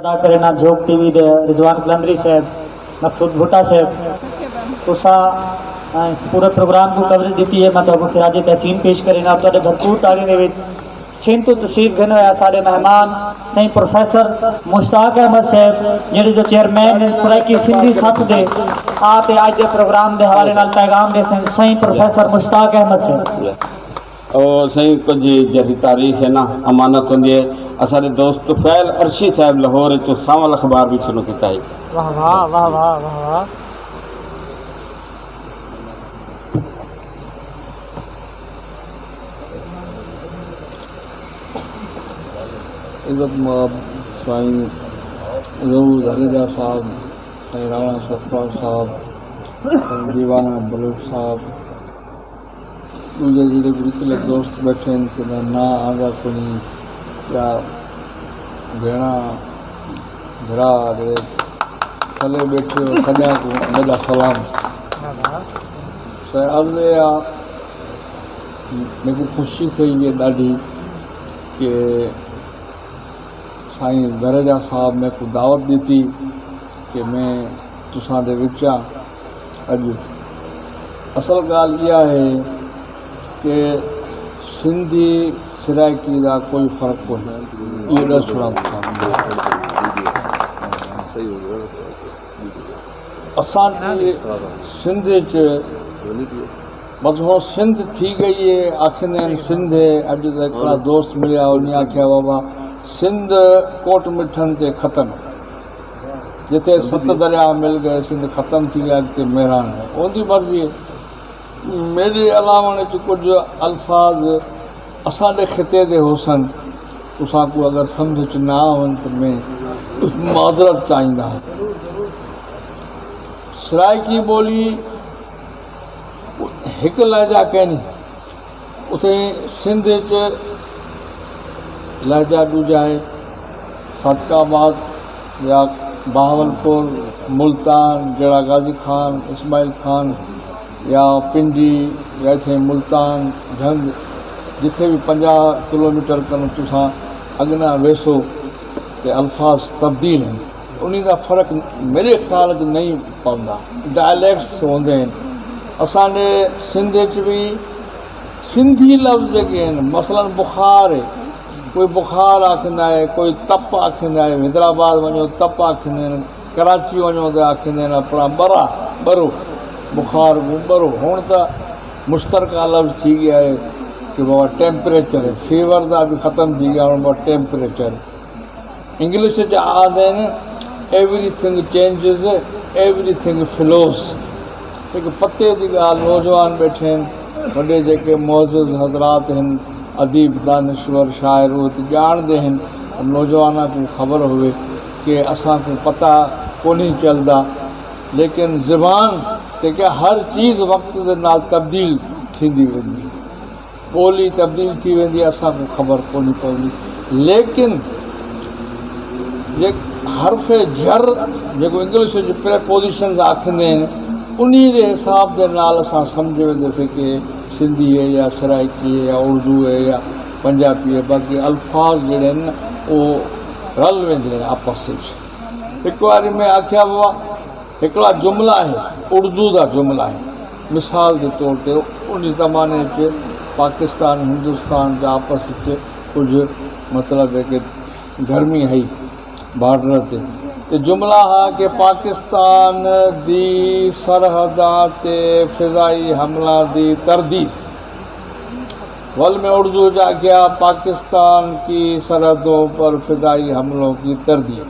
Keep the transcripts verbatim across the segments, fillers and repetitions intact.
ادا کرینا جھوک ٹی وی دے رضوان قلندری صاحب، مقصود بھٹا صاحب، تساں، ایں، پورے پروگرام کوں کوریج ݙتی ہے۔ میں تہاکوں خراج تحسین پیش کرینا، تہاݙے بھرپور تاڑیاں دے وچ سندھ توں تشریف گھن ہوئے ساݙے مہمان سئیں پروفیسر مشتاق احمد صاحب، جیڑھے جو چیئرمین ہن سرائیکی سندھی ستھ دے، آ تے اڄ دے پروگرام دے حوالے نال پیغام ݙیسن سئیں پروفیسر مشتاق احمد صاحب۔ او سائیں، کجھ جیڑھی تاریخ ہے نا، امانت ہوندی ہے۔ اساݙے دوست طفیل عرشی صاحب لاہور وچوں سانول اخبار وچ شروع کیتا ہے۔ واہ واہ، واہ واہ، واہ واہ۔ عزت مآب سائیں ظہور دھریجہ صاحب، سائیں رانا سرفراز صاحب، سائیں دیوانہ بلوچ صاحب، ݙوجھے جیڑھے وی وچلے دوست ٻیٹھے ہن، جنہاں ناں آندا کونی، یا بھیݨاں، بھرا جیڑھے تھلے ٻیٹھے ہو، سڄاں کوں میݙا سلام۔ سائیں، عرض اے آ، میکوں خوشی تھئی ہے ݙاڈھی کہ سائیں دھریجہ صاحب میکوں دعوت ݙتی کہ میں تساں دے وچاں اڄ۔ اصل ڳالھ ایہا ہے کہ سندھی سرائیکی دا کوئی فرق کونی، اہو ݙسݨا تساں۔ اساݙی سندھ اچ بس ہݨ سندھ تھی ڳئی ہے، آکھیندے ہن سندھ ہے۔ اڄ تاں ہکڑا دوست ملیا، انہیں آکھیا، بابا، سندھ کوٹ مٹھن تے ختم، جتھے ست دریا مل ڳئے، سندھ ختم تھی ڳیا، اڳتے مہراݨ ہے۔ اوندی مرضی ہے۔ میݙے الاوݨ اچ کجھ الفاظ اساݙے خطے دے ہوسن، تساں کوں اگر سمجھ اچ نہ آون تاں میں معذرت چاہیندا ہاں۔ سرائیکی ٻولی ہک لہجہ کینی، اتھے سندھ اچ لہجہ ݙوجھا ہے۔ صادق آباد یا بہاولپور، ملتان، جیڑھا غازی خان، اسماعیل خان یا پنڈی یا اتھے ملتان، جھنگ، جتھے وی پنجاہ کلومیٹر کنوں تساں اڳنا ویسو تے الفاظ تبدیل ہن۔ انہیں دا فرق میݙے خیال اچ نہیں پوندا۔ ڈائلیکٹس ہوندے ہن۔ اساݙے سندھ اچ وی سندھی لفظ جیکے ہن، مثلاً بخار ہے، کوئی بخار آکھیندا ہے، کوئی تپ آکھیندا ہے۔ حیدرآباد ونڄو تپ آکھیندے ہن، کراچی ونڄو تے آکھیندے ہن اپݨا ٻرا، ٻرو۔ بخار کوں ٻرو۔ ہݨ تاں مشترکہ لفظ تھی ڳیا ہے کہ بابا ٹیمپریچر ہے، فیور دا بھی ختم تھی ڳیا، ہݨ بابا ٹیمپریچر۔ انگلش اچ آہدے ہن، Everything changes, everything flows۔ ہک پتے دی ڳالھ، نوجوان ٻیٹھے ہن، وݙے جیکے معزز حضرات ہن، ادیب، دانشور، شاعر، اہو تے ڄاݨدے ہن، پر نوجواناں کوں خبر ہووے کہ اساں کوں پتہ کونی چلدا، لیکن زبان تے کیا ہر چیز وقت دے نال تبدیل تھیندی ویندی۔ ٻولی تبدیل تھی ویندی، اساں کوں خبر کونی پوندی۔ لیکن جے حرف جر، جیکوں انگلش وچ پریپوزیشنز آکھیندے ہن، انہی دے حساب دے نال اساں سمجھ ویندے سے کہ سندھی ہے یا سرائیکی ہے یا اردو ہے یا پنجابی ہے، باقی الفاظ جیڑھے ہن او رل ویندے ہن آپس وچ۔ ہک واری میں آکھیا، بابا، ہکڑا جملہ ہے، اردو دا جملہ ہے، مثال دے طور تے، ان زمانے اچ پاکستان، ہندوستان دے آپس اچ کجھ، مطلب ہے کہ گرمی ہئی بارڈر تے، تے جملہ ہا کہ پاکستان دی سرحداں تے فضائی حملہ دی تردید۔ ول میں اردو اچ آکھیا، پاکستان کی سرحدوں پر فضائی حملوں کی تردید۔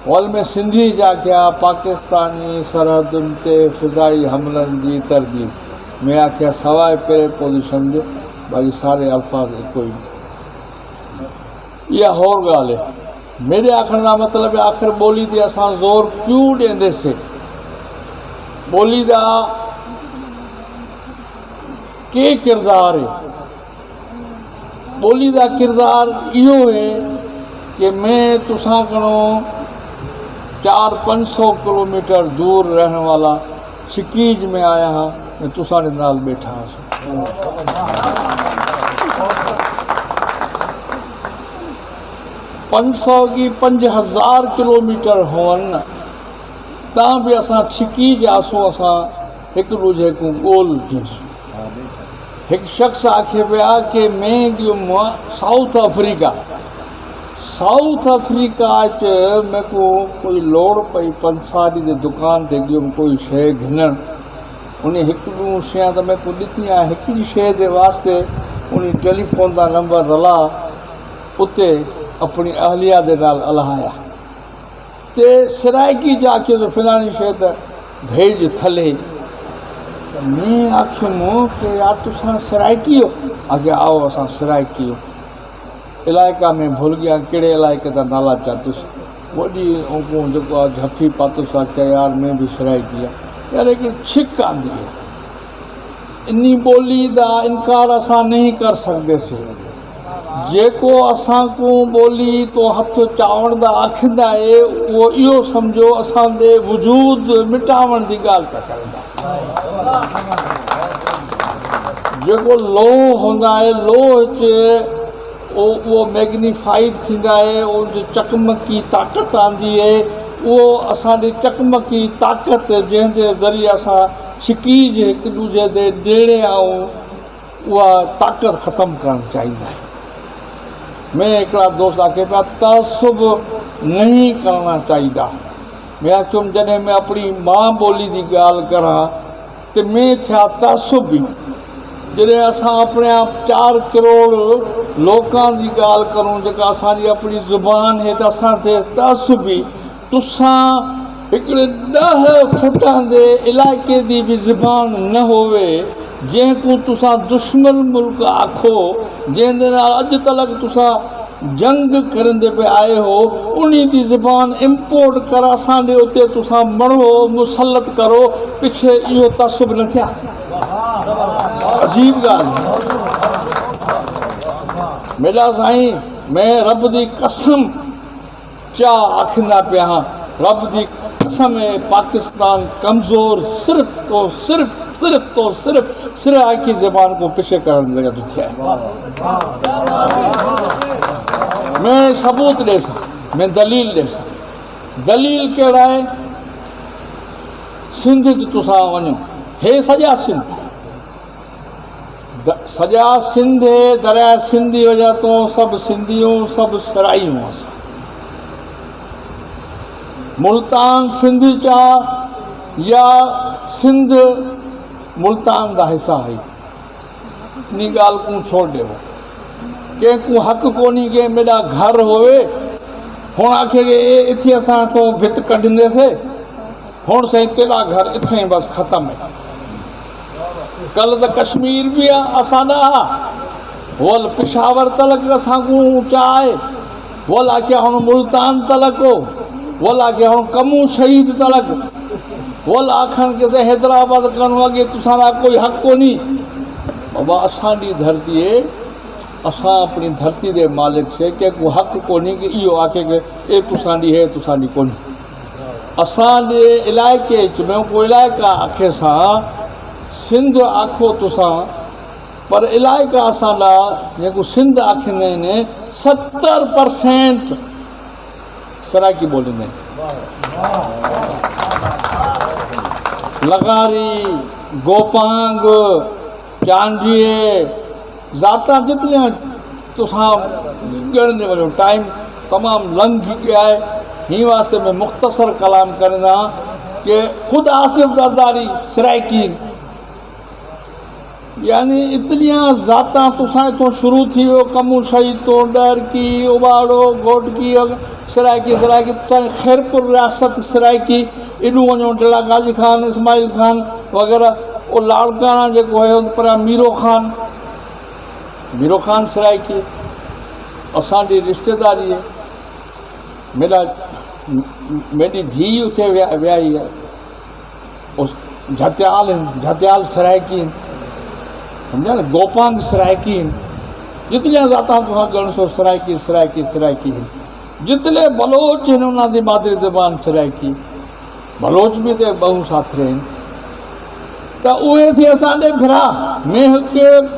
ول میں سندھی اچ آکھیا، پاکستانی سرحدن تے فضائی حملن دی تردید۔ میں آکھیا، سوائے پریپوزیشن دے باقی سارے الفاظ ہکو ہی۔ ایہا ہور ڳالھ ہے۔ میݙے آکھݨ دا مطلب ہے، آخر ٻولی تے اساں زور کیوں ݙیندے سے؟ ٻولی دا کے کردار ہے؟ ٻولی دا کردار ایہو ہے کہ میں تساں کنوں چار پنج سو کلومیٹر دور رہݨ والا سکیج میں آیا ہاں، میں تساں دے نال ٻیٹھا ہاں۔ پنج سو کی پنج ہزار کلومیٹر ہوون، تاں بھی اساں چھکی جاسوں، اساں ہک ݙوجھے کوں ڳول گھنسوں۔ ہک شخص آکھے پیا کہ میں ڳیوم ساؤتھ افریقہ، ساؤتھ افریقہ اچ میکوں کوئی لوڑ پئی، پنساری دے دکان تے ڳیوم کوئی شے گھنݨ۔ انہیں ہک ݙو شیاں تاں میکوں ݙتیاں، ہکڑی شے دے واسطے انہیں ٹیلی فون دا نمبر رلا اتے اپݨی اہلیہ دے نال الہایا۔ تے سرائیکی جا کے جو فلانی شے تے بھیج تھلے۔ تے میں آکھیوم کہ یار، تساں سرائیکی ہو؟ آکھیا، آؤ، اساں سرائیکی ہو۔ علاقہ میں بھل ڳیا، کیڑھے علاقے دا نالا چاتس۔ وݙی اونکوں جیکو آ جھپی پاتس، آکھیا، یار، میں بھی سرائیکی ہاں۔ یار، ہک چھک آندی ہے۔ انہی ٻولی دا انکار اساں نہیں کر سڳدے سے۔ جیکو اساں کوں ٻولی توں ہتھ چاوݨ دا آکھیندا ہے، او ایہو سمجھو اساں دے وجود مٹاوݨ دی ڳالھ پیا کریندا۔ جیکو لوہ ہوندا ہے، لوہ اچ او، او میگنیفائیڈ تھیندا ہے، او جو چکمکی طاقت آندی ہے، او اساں دی چکمکی طاقت، جیں دے ذریعے اساں چھکیج ہک ݙوجھے دے ݙیڑھے آؤں، اوا طاقت ختم کرݨ چاہیدا ہے۔ میں ہکڑا دوست آکھے پیا، تعصب نہیں کرنا چاہیدا۔ میں آکھیوم، جݙیں میں اپݨی ماں ٻولی دی ڳالھ کراں تے میں تھیا تعصبی۔ جݙیں اساں اپݨے آپ چار کروڑ لوکاں دی ڳالھ کروں، جیکا اساں دی اپݨی زبان ہے، تاں اساں تھے تعصبی۔ تساں ہکڑے ݙاہ فٹاں دے علاقے دی بھی زبان نہ ہووے، جیں کوں تساں دشمن ملک آکھو، جیں دے نال اڄ تلک تساں جنگ کریندے پئے آئے ہو، انہی دی زبان امپورٹ کر اساں دے اتے تساں مڑھو، مسلط کرو، پچھے ایہو تعصب نہ تھیا؟ عجیب ڳالھ ہے۔ میݙا سائیں، میں رب دی قسم چا آکھندا پیا ہاں، رب دی قسم ہے، پاکستان کمزور صرف تو صرف، صرف تو صرف سرائیکی زبان کوں پچھے کرݨ دی وجہ توں تھیا ہے۔ میں ثبوت ݙیساں، میں دلیل ݙیساں۔ دلیل کیڑھا ہے؟ سندھ اچ تساں ونڄو، ہے سڄا سندھ۔ د-، سڄا سندھ ہے، دریائے سندھ دی وجہ توں سب سندھی ہوں، سب سرائی ہوں اساں۔ ملتان سندھ چا یا سندھ ملتان دا حصہ ہئی، ایں ڳالھ کوں چھوڑ ݙیو۔ کہیں کوں حق کونی کہ میݙا گھر ہووے، ہݨ آکھے کہ اے اتھے اساں توں بھت کڈھیندے سے، ہݨ سئیں تیݙا گھر اتھائیں بس ختم ہے۔ کل تاں کشمیر بھی اساݙا ہا، ول پشاور تلک اساں کوں چا ہے، ول آکھیا ہݨ ملتان تلک ہو، ول آکھیا ہݨ کموں شہید تلک، ول آکھݨ کہ سے حیدرآباد کنوں اڳے تساݙا کوئی حق کونی۔ بابا، اساݙی دھرتی ہے، اساں اپݨی دھرتی دے مالک سے، کہیں کوں حق کونی کہ ایہو آکھے کہ اے تساݙی ہے، تساݙی کونی۔ اساں دے علاقے اچ، میں کو علاقہ آکھے ساں، سندھ آکھو تساں، پر علاقہ اساں دا، جیکوں سندھ آکھیندے نے، ستر پرسینٹ سرائیکی ٻولیندے نے۔ لغاری، گوپانگ، چانڈیے، ذاتاں جتنیاں تساں ڳݨدے ونڄو، ٹائم تمام لنگھ ڳیا ہے۔ ہیں واسطے میں مختصر کلام کرینداں کہ خود آصف زرداری سرائیکی، یعنی اتنیاں ذاتاں تساں اتھوں شروع تھی ویو، کموں شہید توں، ڈہرکی، اباڑو، گھوٹکی، سرائیکی، سرائیکی، تساں خیرپور ریاست سرائیکی، ایݙوں ونڄو ڈیرہ غازی خان، اسماعیل خان وغیرہ، او لاڑکانہ جیکو ہے، اوں پرا میرو خان، میرو خان سرائیکی، اساں دی رشتہ داری ہے۔ میݙا، میݙی دھی اتھے ویا-، ویائی ہے۔ او جھتیال ہن، جھتیال سرائیکی ہن۔ سمجھا نا؟ گوپانگ سرائیکی ہن۔ جتنیاں ذاتاں تساں ڳݨسو، سرائیکی، سرائیکی، سرائیکی ہن۔ جتنے بلوچ ہن، انہاں دی مادری زبان سرائیکی۔ بلوچ بھی تے ٻہوں ساتھرے ہن۔ تاں اوہے تھے اساں دے بھرا۔ میں ہک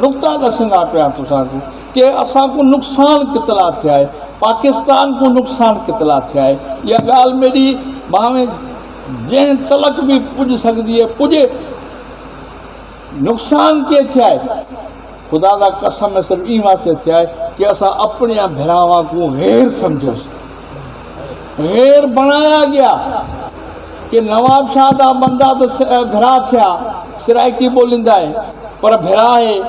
نقطہ ݙسیندا پیا تساں کوں کہ اساں کوں نقصان کتنا تھیا ہے۔ پاکستان کوں نقصان کتلا تھیا ہے۔ اہا ڳالھ میݙی بھانویں جنہیں تلک وی پڄ سڳدی ہے، پڄے۔ نقصان کیا تھیا ہے؟ خدا دا قسم ہے، صرف ایں واسطے تھیا ہے کہ اساں اپݨیاں بھراواں کوں غیر سمجھوس، غیر بݨایا ڳیا۔ کہ نواب شاہ دا بندہ تاں س-، بھرا تھیا، سرائیکی ٻولیندا ہے، پر بھرا ہے۔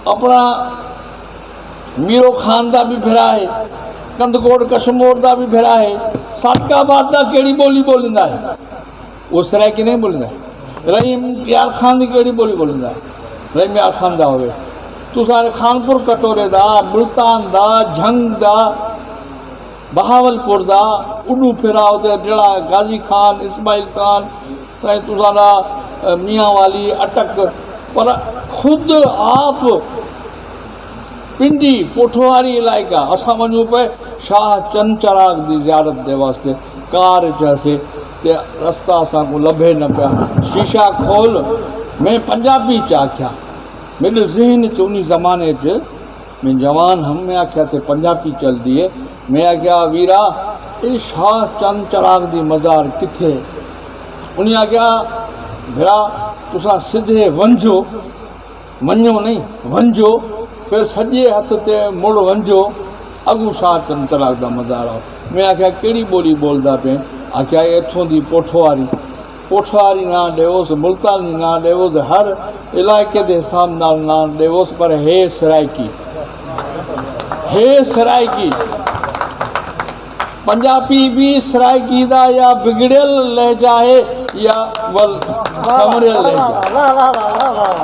اپݨا میرو خان دا وی بھرا ہے، کندکوٹ کشمور دا وی بھرا ہے، صادق آباد دا کیڑھی ٻولی ٻولیندا ہے؟ او سرائیکی نئیں ٻولیندا۔ رحیم یار خان دی کیڑھی ٻولی ٻولیندا؟ رحیم یار خان دا ہووے۔ تساں خانپور کٹورے دا، ملتان دا، جھنگ دا، بہاولپور دا، اݙو پھرا تے جیڑھا غازی خان، اسماعیل خان، تائیں تساں دا، اے، میاں والی، اٹک، پر خود آپ پنڈی پوٹھواری علائقہ اساں ونڄوں پئے شاہ چن چراغ دی زیارت دے واسطے۔ کار اچ ہسے تے رستہ اساں کوں لبھے نہ پیا۔ شیشہ کھول، میں پنجابی چ آکھیا۔ میݙے ذہن اچ انہی زمانے اچ میں جوان ہم، میں آکھیا تے پنجابی چلدی ہے۔ میں آکھیا، "ویرا، اے شاہ چن چراغ دی مزار کتھے ہے؟" انہیں آکھیا، "بھرا، تساں سدھے ونجو، ونجو نہیں، ونجو، پھر سجے ہتھ تے مڑ ونجو، اڳوں شاہ چن چراغ دا مزار آؤ۔" میں آکھیا، "کیڑھی ٻولی ٻولدا پئیں؟" آکھیا، "اے اتھوں دی پوٹھواری۔" پوٹھواری نہ ݙیوس، ملتانی نہ ݙیوس، ہر علاقے دے حساب نال نہ ݙیوس، پر ہے سرائیکی۔ ہے سرائیکی۔ پنجابی وی سرائیکی دا یا بگڑیل لہجہ ہے یا ول سنوریل لہجہ۔